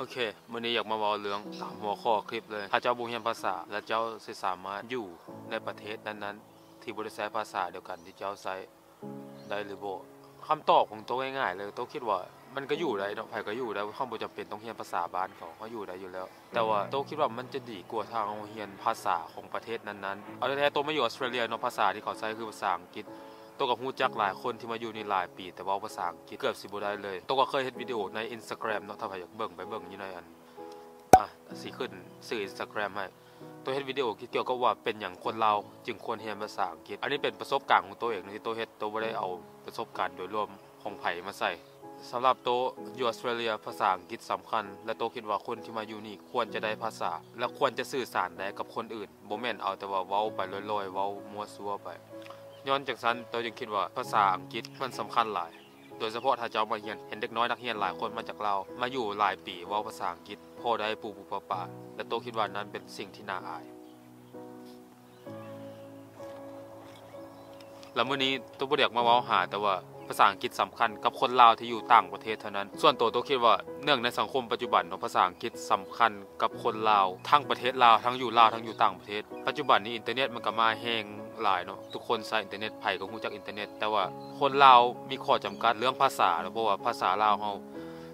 ໂອເຄ ມື້ນີ້ຢາກມາເວົ້າເລື່ອງຕາມຫົວຂໍ້ຄລິບເລີຍ. ຖ້າເຈົ້າບໍ່ຮຽນພາສາ ແລ້ວເຈົ້າຊິສາມາດຢູ່ໃນປະເທດນັ້ນໆ ທີ່ບໍ່ໄດ້ໃຊ້ພາສາດຽວກັນທີ່ເຈົ້າໃຊ້ໄດ້ຫຼືບໍ່? ຄຳຕອບຂອງໂຕງ່າຍໆເລີຍ, ໂຕຄິດວ່າມັນກໍຢູ່ໄດ້ເນາະ, ໃຜກໍຢູ່ໄດ້, ເຮົາບໍ່ຈຳເປັນຕ້ອງຮຽນພາສາບ້ານເຂົາ, ເຮົາຢູ່ໄດ້ຢູ່ແລ້ວ. ແຕ່ວ່າໂຕຄິດວ່າມັນຈະດີກວ່າຖ້າເຮົາຮຽນພາສາຂອງປະເທດນັ້ນໆ. ເອົາແທ້ໆ ໂຕມາຢູ່ອອສເຕຣເລຍເນາະ, ພາສາທີ່ເຂົາໃຊ້ຄືພາສາອັງກິດ. ໂຕກໍຮູ້ຈັກຫຼາຍຄົນທີ່ມາຢູ່ນີ້ຫຼາຍປີ ແຕ່ເວົ້າພາສາອັງກິດເກືອບຊິບໍ່ໄດ້ເລີຍ. ໂຕກໍເຄີຍເຮັດວິດີໂອໃນ Instagram ເນາະ, ຖ້າໃຜຢາກເບິ່ງໄປເບິ່ງຢູ່ໃນອັນ ອາ ຊິຂຶ້ນຊື່ Instagram ໃຫ້. ໂຕເຮັດວິດີໂອກ່ຽວກັບວ່າເປັນຫຍັງຄົນລາວຈຶ່ງຄວນຮຽນພາສາອັງກິດ. ອັນນີ້ເປັນປະສົບການຂອງໂຕເອງເນາະ ທີ່ໂຕເຮັດ, ໂຕບໍ່ໄດ້ເອົາປະສົບການໂດຍລວມຂອງໃຜມາໃສ່. ສຳລັບໂຕ ຢູ່ອອສເຕຣເລຍ ພາສາອັງກິດສຳຄັນ ແລະ ໂຕຄິດວ່າຄົນທີ່ມາຢູ່ນີ້ຄວນຈະໄດ້ພາສາ ແລະ ຄວນຈະສື່ສານໄດ້ກັບຄົນອື່ນ. ບໍ່ແມ່ນເອົາແຕ່ວ່າເວົ້າໄປລອຍໆ, ເວົ້າມົ້ວຊົ່ວໄປ. ຍ້ອນຈັ່ງຊັ້ນ ໂຕຈຶ່ງຄິດວ່າພາສາອັງກິດມັນສຳຄັນຫຼາຍ, ໂດຍສະເພາະຖ້າເຈົ້າມາຮຽນ, ເຫັນເດັກນ້ອຍນັກຮຽນຫຼາຍຄົນມາຈາກລາວ ມາຢູ່ຫຼາຍປີເວົ້າພາສາອັງກິດພໍໄດ້ປູໆປາໆ, ແລະ ໂຕຄິດວ່ານັ້ນເປັນສິ່ງທີ່ໜ້າອາຍ. ແລະ ມື້ນີ້ໂຕບໍ່ໄດ້ຢາກມາເວົ້າຫາແຕ່ວ່າພາສາອັງກິດສຳຄັນກັບຄົນລາວທີ່ຢູ່ຕ່າງປະເທດເທົ່ານັ້ນ. ສ່ວນໂຕ ໂຕຄິດວ່າເນື່ອງໃນສັງຄົມປັດຈຸບັນເນາະ, ພາສາອັງກິດສຳຄັນກັບຄົນລາວທັງປະເທດລາວ, ທັງຢູ່ລາວ ທັງຢູ່ຕ່າງປະເທດ. ປັດຈຸບັນນີ້ອິນເຕີເນັດມັນກໍມາແຮງຫຼາຍເນາະ, ທຸກຄົນໃຊ້ອິນເຕີເນັດ, ໃຜກໍຮູ້ຈັກອິນເຕີເນັດ. ແຕ່ວ່າຄົນລາວມີຂໍ້ຈຳກັດເລື່ອງພາສາເນາະ, ເພາະວ່າພາສາລາວເຮົາ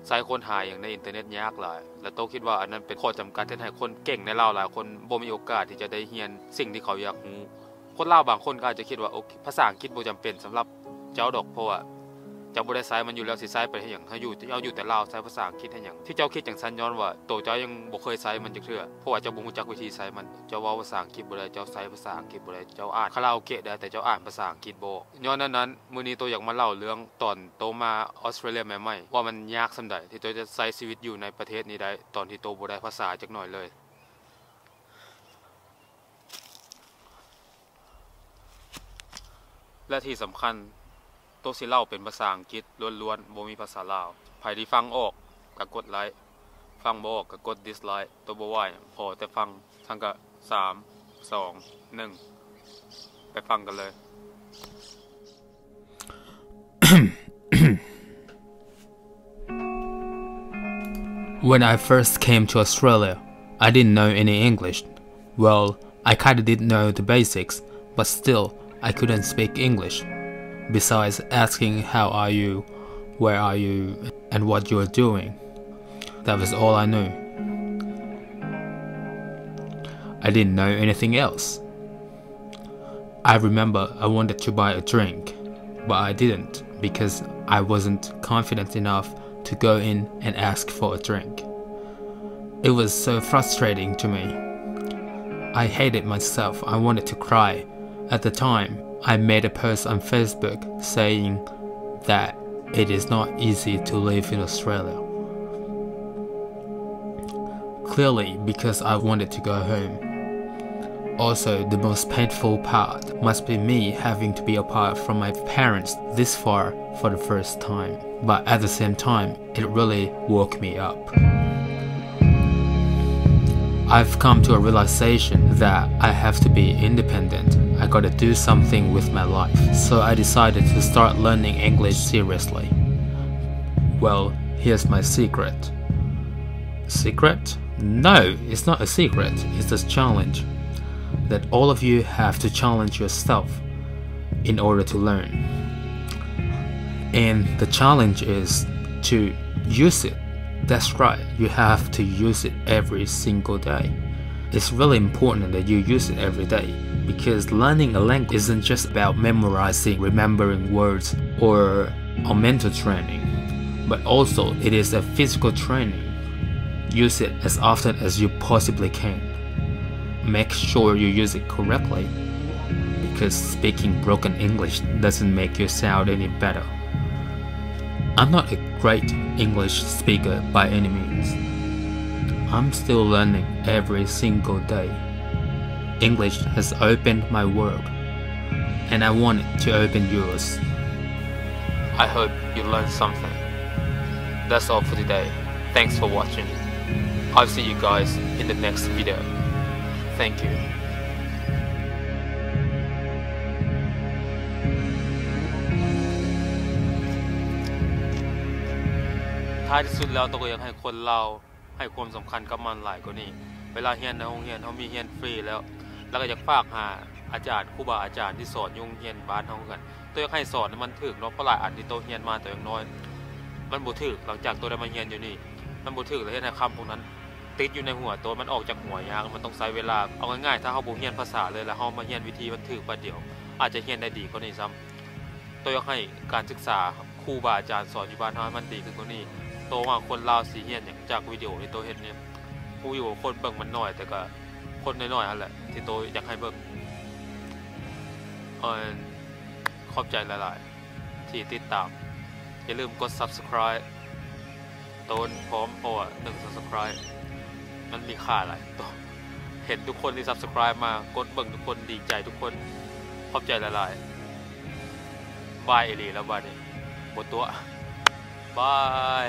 ໃຊ້ຄົ້ນຫາຫຍັງໃນອິນເຕີເນັດຍາກຫຼາຍ. ແລະ ໂຕຄິດວ່າອັນນັ້ນເປັນຂໍ້ຈຳກັດເຮັດໃຫ້ຄົນເກັ່ງໃນລາວຫຼາຍຄົນບໍ່ມີໂອກາດທີ່ຈະໄດ້ຮຽນສິ່ງທີ່ເຂົາຢາກຮູ້. ຄົນລາວບາງຄົນກໍອາດຈະຄິດວ່າ ໂອເຄ ພາສາອັງກິດບໍ່ຈຳເປັນສຳລັບເຈົ້າດອກ, ເພາະວ່າເຈົ້າບໍ່ໄດ້ໃຊ້ມັນຢູ່ແລ້ວ, ຊິໃຊ້ໄປເຮັດຫຍັງ? ເຮົາຢູ່, ເຮົາຢູ່ແຕ່ລາວ, ໃຊ້ພາສາອັງກິດເຮັດຫຍັງ? ທີ່ເຈົ້າຄິດຈັ່ງຊັ້ນ ຍ້ອນວ່າໂຕເຈົ້າຍັງບໍ່ເຄີຍໃຊ້ມັນຈັກເທື່ອ, ເພາະວ່າເຈົ້າບໍ່ຮູ້ຈັກວິທີໃຊ້ມັນ. ເຈົ້າເວົ້າພາສາອັງກິດບໍ່ໄດ້, ເຈົ້າໃຊ້ພາສາອັງກິດບໍ່ໄດ້, ເຈົ້າອ່ານຄາຣາໂອເກະໄດ້, ແຕ່ເຈົ້າອ່ານພາສາອັງກິດບໍ່ອອກ. ຍ້ອນນັ້ນ, ມື້ນີ້ໂຕຢາກມາເລົ່າເລື່ອງຕອນໂຕມາອອສເຕຣເລຍໃໝ່ໆ ວ່າມັນຍາກສ່ຳໃດ ທີ່ໂຕຈະໃຊ້ຊີວິດຢູ່ໃນປະເທດນີ້ໄດ້, ຕອນທີ່ໂຕບໍ່ໄດ້ພາສາຈັກໜ້ອຍເລີຍ. ແລະ ທີ່ສຳຄັນ ໂຕຊິເລົ່າເປັນພາສາອັງກິດລ້ວນໆ, ບໍ່ມີພາສາລາວ. ໃຜທີ່ຟັງອອກກໍກົດໄລ້, ຟັງບໍ່ອອກກໍກົດດິສໄລ້, ໂຕບໍ່ວ່າຫຍັງ, ພໍແຕ່ຟັງ. ຊັ້ນກໍ ສາມ ສອງ ໜຶ່ງ ໄປຟັງກັນເລີຍ. When I first came to Australia, I didn't know any English. Well, I kinda did know the basics, but still, I couldn't speak English. Besides asking, "How are you? Where are you? And what you're doing?" That was all I knew. I didn't know anything else. I remember I wanted to buy a drink, but I didn't because I wasn't confident enough to go in and ask for a drink. It was so frustrating to me. I hated myself. I wanted to cry. At the time, I made a post on Facebook saying that it is not easy to live in Australia. Clearly, because I wanted to go home. Also, the most painful part must be me having to be apart from my parents this far for the first time. But at the same time, it really woke me up. I've come to a realization that I have to be independent. I gotta do something with my life. So I decided to start learning English seriously. Well, here's my secret. Secret? No, it's not a secret. It's a challenge that all of you have to challenge yourself in order to learn. And the challenge is to use it. That's right, you have to use it every single day. It's really important that you use it every day, because learning a language isn't just about memorizing, remembering words, or, or mental training, but also it is a physical training. Use it as often as you possibly can. Make sure you use it correctly, because speaking broken English doesn't make you sound any better. I'm not a great English speaker by any means. I'm still learning every single day. English has opened my world, and I want it to open yours. I hope you learned something. That's all for today. Thanks for watching. I'll see you guys in the next video. Thank you. ທ້າຍທີ່ສຸດແລ້ວ ໂຕກໍຢາກໃຫ້ຄົນລາວ ໃຫ້ຄວາມສຳຄັນກັບມັນຫຼາຍກວ່ານີ້. ເວລາຮຽນໃນໂຮງຮຽນ ເຮົາມີຮຽນຟຣີແລ້ວ ແລ້ວກໍຢາກຝາກຫາອາຈານ ຄູບາອາຈານທີ່ສອນຢູ່ໂຮງຮຽນບ້ານເຮົາຄືກັນ. ໂຕຢາກໃຫ້ສອນໃຫ້ມັນຖືກເນາະ ເພາະຫຼາຍອັນທີ່ໂຕຮຽນມາ ໂຕຍັງນ້ອຍ ມັນບໍ່ຖືກ. ຫຼັງຈາກໂຕໄດ້ມາຮຽນຢູ່ນີ້ ມັນບໍ່ຖືກ ແລ້ວເຮັດໃຫ້ຄຳພວກນັ້ນຕິດຢູ່ໃນຫົວໂຕ, ມັນອອກຈາກຫົວຍາກ, ມັນຕ້ອງໃຊ້ເວລາ. ເອົາງ່າຍໆ ຖ້າເຮົາບໍ່ຮຽນພາສາເລີຍ ແລ້ວເຮົາມາຮຽນວິທີມັນຖືກບາດດຽວ ອາດຈະຮຽນໄດ້ດີກວ່ານີ້ຊ້ຳ. ໂຕຢາກໃຫ້ການສຶກສາ ຄູບາອາຈານສອນຢູ່ບ້ານເຮົາໃຫ້ມັນດີຂຶ້ນກວ່ານີ້. ໂຕວ່າຄົນລາວຊິຮຽນຫຍັງຈາກວິດີໂອທີ່ໂຕເຮັດນີ້? ຮູ້ຢູ່ວ່າຄົນເບິ່ງມັນໜ້ອຍ ແຕ່ກໍຄົນນ້ອຍໆຫັ້ນແຫຼະທີ່ໂຕຢາກໃຫ້ເບິ່ງ. ເອີ ຂອບໃຈຫຼາຍໆທີ່ຕິດຕາມ. ຢ່າລືມກົດ Subscribe ໂຕນພ້ອມ ເພາະວ່າ ໜຶ່ງ Subscribe ມັນມີຄ່າຫຼາຍ. ໂຕເຫັນທຸກຄົນທີ່ Subscribe ມາ ກົດເບິ່ງທຸກຄົນ ດີໃຈທຸກຄົນ. ຂອບໃຈຫຼາຍໆ. ບາຍອີ່ຫຼີແລ້ວບາດນີ້ ບໍ່ຕົວະ. ບາຍ.